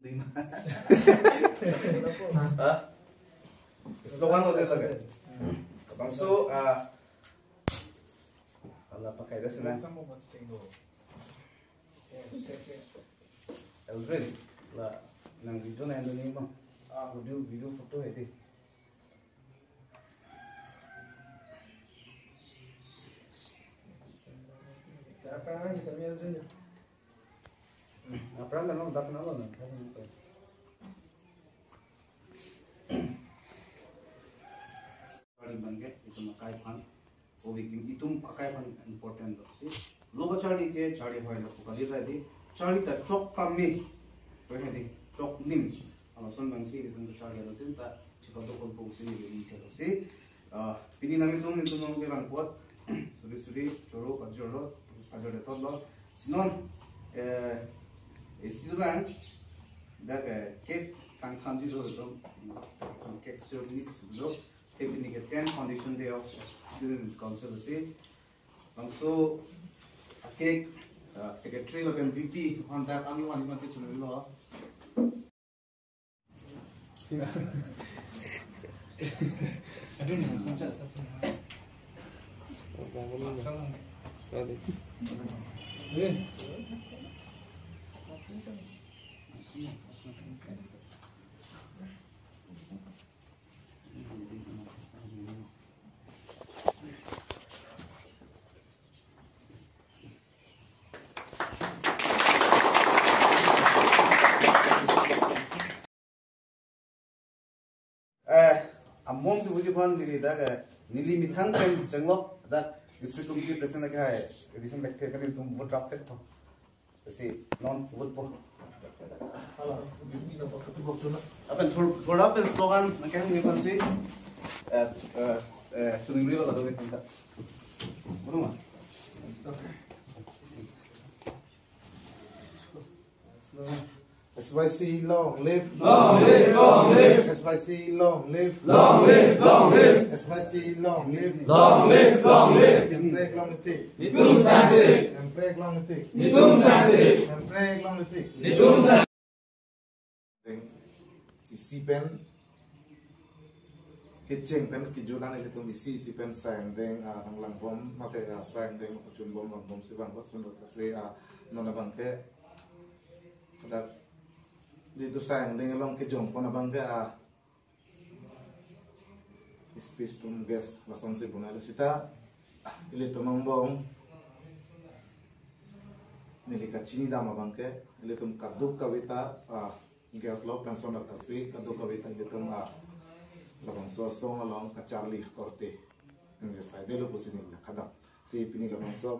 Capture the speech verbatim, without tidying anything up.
Ha? Slogan lo dei lake. Bangso, ah, ala pakai dei sina. Eldrin, la nang video na endo ni mo. Ah, video, video photo edi. Apran kan kita ni Eldrin. Hmm, apran kan lo, dak na lo na. Charli abangke itum akai aphan, o bikin itum akai aphan important lo si. Lo kacharli ke charli hoi lo, kali ra di charli ta chok pame, koi hedi chok nim. Alason abang si itum kacharli alotin ta chikadokon pong si ni ke lo si. Ah, pini nanglitum, itum nong ke rangpot suri suri choro kajor lo, kajor de thot lo. Si non, eh, isi lang dak, eh, cake kangthanji lo itum, cake ceremony si lo. Thik pini ke ten foundation day of Student Council si. Bangso a cake, uh, secretary lapen V P aphan dak anglo ani man si chunlo. Eh, among tu uji phan diri dak, eh, neli methang pen chenglok dak district committee president lake hai, edition lake kan itum vote rap pen to. Si non vote po. Apen thor, thor apen slogan nang kehang ni phan si, eh, eh, eh, suning rilo kado kita. Betul ma? S Y C long live. Long live, long live. S Y C long live. Long live, long live. S Y C long live. Long live, long live. Hemprek longle tik. Netum sangse tik. Hemprek longle tik. Netum sangse tik. Hemprek longle tik. Netum sangse tik. Deng isi pen kecheng pen kejut an ilitum isi isi pen sang deng, ah, nang langbom mate, ah, sang deng pachunbom langbom si bang lason lo si, ah, non abangke dak di tu sang deng along kejongpon abangke, ah, speech atum guest lasonsi bonai lo seta, ilitum angbong neli kachini dam abangke ilitum kadokave ta, ah, guest lo pension atal si kadokave ta ilitum, ah, labangso asong along kacharli korte. Neli sai delo pusi neli khadam si pini labangso